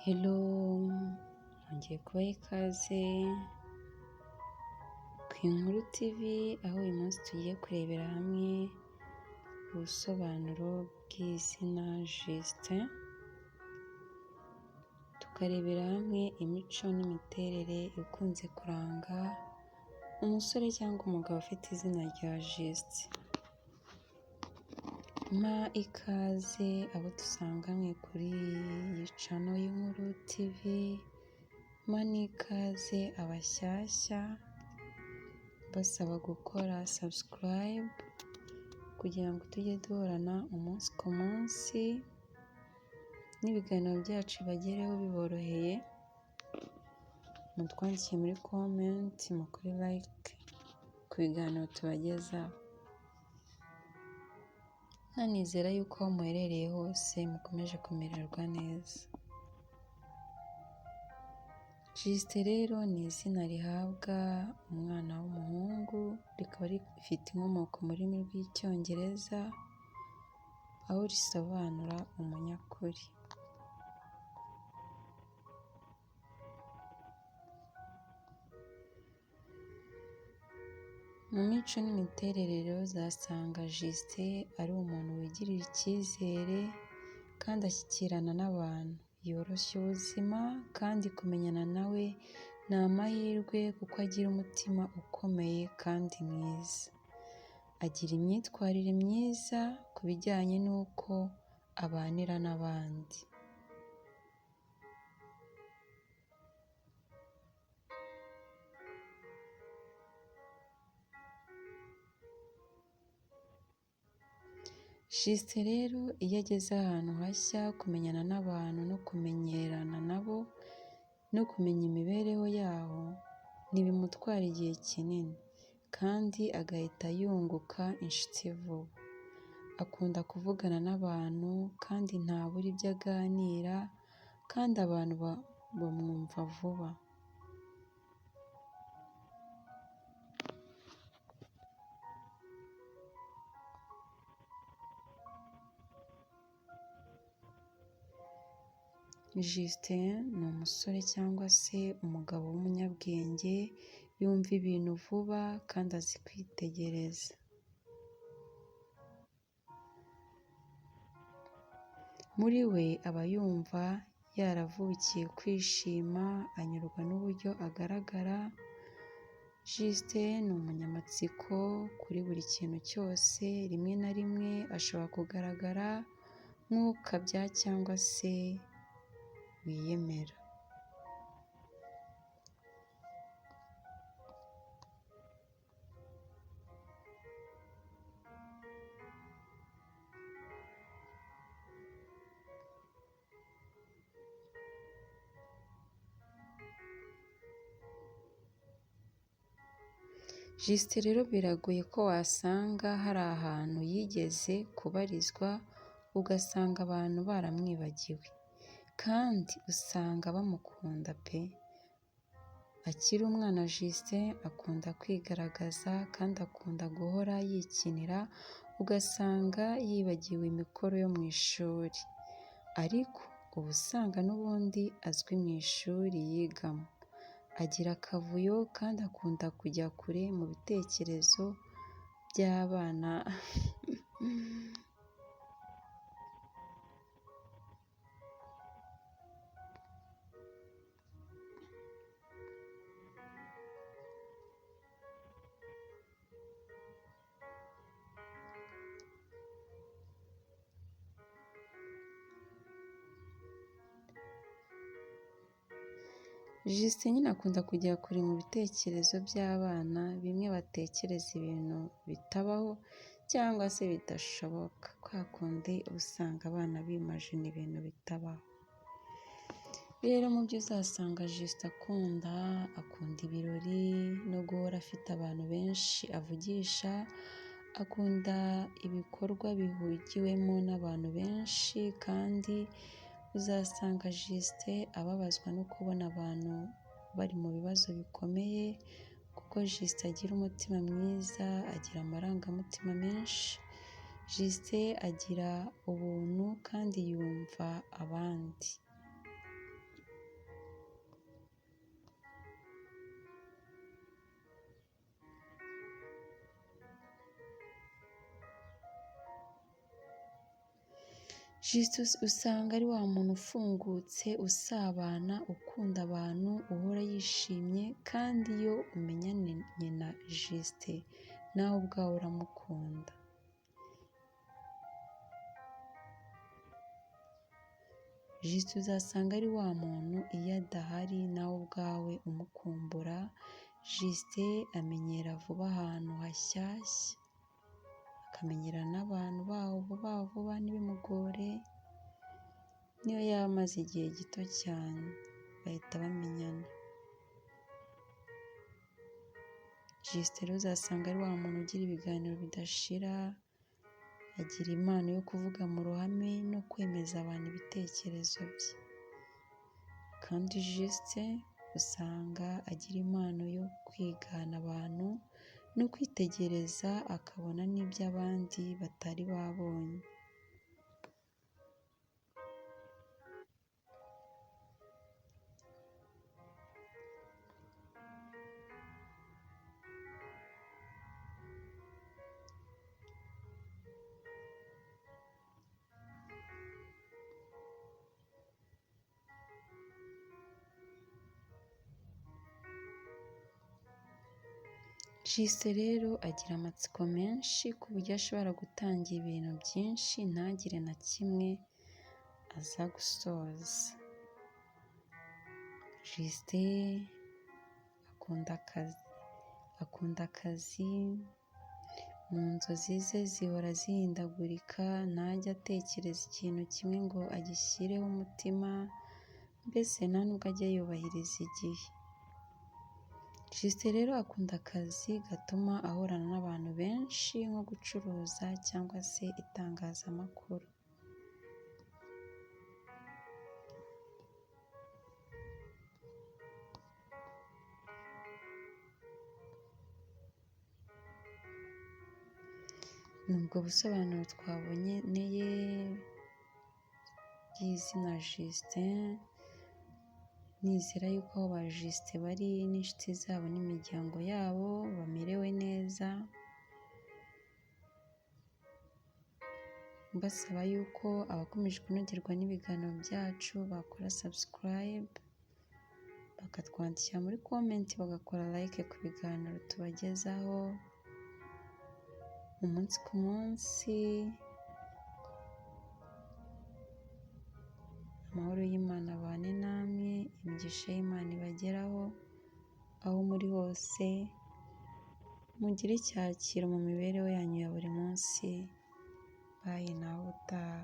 Hello, nongeye kubaha ikaze ku Inkuru TV, aho uyu munsi tugiye kurebera hamwe ubusobanuro bw'izina Justin, tukarebera hamwe imico n'imiterere ikunze kuranga umusore cyangwa umugabo ufite izina rya Justin. Mpa ikaze abo dusanganywe kuri iyi channel y'Inkuru TV, mpa n'ikaze abashyashya mbasaba gukora subscribe kugira ngo tujye duhorana umunsi ku munsi n'ibiganiro byacu bibagereho biboroheye, mutwandikiye muri comment, mukore like ku biganiro tubagezaho. Nkanizera yuko aho muherereye hose mukomeje kumererwa neza. Justin rero ni izina rihabwa umwana w'umuhungu, rikaba rifite inkomoko mu rurimi rw'Icyongereza, aho risobanura umunyakuri. Mu mico n'imiterere rero uzasanga Justin ari umuntu wigirira icyizere kandi ashyikirana n'abantu, yoroshya ubuzima kandi kumenyana nawe ni amahirwe kuko agira umutima ukomeye kandi mwiza. Agira imyitwarire myiza ku bijyanye n'uko abanira n'abandi. Justin rero iyo ageze ahantu hashya kumenyana n'abantu no kumenyerana nabo no kumenya imibereho yaho ntibimutwara igihe kinini kandi agahita yunguka inshuti vuba. Akunda kuvugana n'abantu kandi ntabura ibyo aganira kandi abantu bamwumva vuba. Justin ni umusore cyangwa se umugabo w'umunyabwenge, yumva ibintu vuba kandi azi kwitegereza. Muri we aba yumva yaravukiye kwishima, anyurwa n'uburyo agaragara. Justin ni umunyamatsiko kuri buri kintu cyose, rimwe na rimwe ashobora kugaragara nk'ukabya cyangwa se wiyemera. Justin rero biragoye ko wasanga hari ahantu yigeze kubarizwa ugasanga abantu baramwibagiwe, kandi usanga bamukunda pe! Akiri umwana Justin akunda kwigaragaza kandi akunda guhora yikinira ugasanga yibagiwe imikoro yo mu ishuri, ariko uba usanga n'ubundi azwi mu ishuri yigamo. Agira akavuyo kandi akunda kujya kure mu bitekerezo by'abana. Justin nyine akunda kujya kure mu bitekerezo by'abana, bimwe batekereza ibintu bitabaho cyangwa se bidashoboka, kwa kundi uba usanga abana bimajina ibintu bitabaho. Rero mu byo uzasanga Justin akunda, akunda ibirori no guhora afite abantu benshi avugisha, akunda ibikorwa bihugiwemo n'abantu benshi kandi uzasanga Justin ababazwa no kubona abantu bari mu bibazo bikomeye kuko Justin agira umutima mwiza, agira amarangamutima menshi. Justin agira ubuntu kandi yumva abandi. Justin usanga ari wa muntu ufungutse, usabana, ukunda abantu, uhora yishimye kandi iyo umenyanye na Justin nawe ubwawe uramukunda. Justin uzasanga ari wa muntu iyo adahari nawe ubwawe umukumbura. Justin amenyera vuba ahantu hashyashya, akamenyerana n'abantu baho vuba vuba ntibimugore, niyo yaba amaze igihe gito cyane bahita bamenyana. Justin rero uzasanga ari wa muntu ugira ibiganiro bidashira, agira impano yo kuvuga mu ruhame no kwemeza abantu ibitekerezo bye. Kandi Justin usanga agira impano yo kwigana abantu no kwitegereza akabona n'ibyo abandi batari babonye. Justin rero agira amatsiko menshi ku buryo ashobora gutangira ibintu byinshi ntagire na kimwe aza gusoza. Justin akunda akazi, mu nzozi ze zihora zihindagurika, ntajya atekereza ikintu kimwe ngo agishyireho umutima, mbese nta nubwo ajya yubahiriza igihe. Justin rero akunda akazi gatuma ahorana n'abantu benshi nko gucuruza cyangwa se itangazamakuru. Ni ubwo busobanuro twaboneye bw'izina Justin, nizera yuko aho ba Justin bari n'inshuti zabo n'imiryango yabo bamerewe neza, mbasaba yuko abakomeje kunogerwa n'ibiganiro byacu bakora subscribe, bakatwandikira muri comment, bagakora like ku biganiro tubagezaho umunsi ku munsi. Amahoro y'Imana abane namwe, imigisha y'Imana ibageraho aho muri hose, mugire icyakiro mu mibereho yanyu ya buri munsi. Bye, nawe utaha.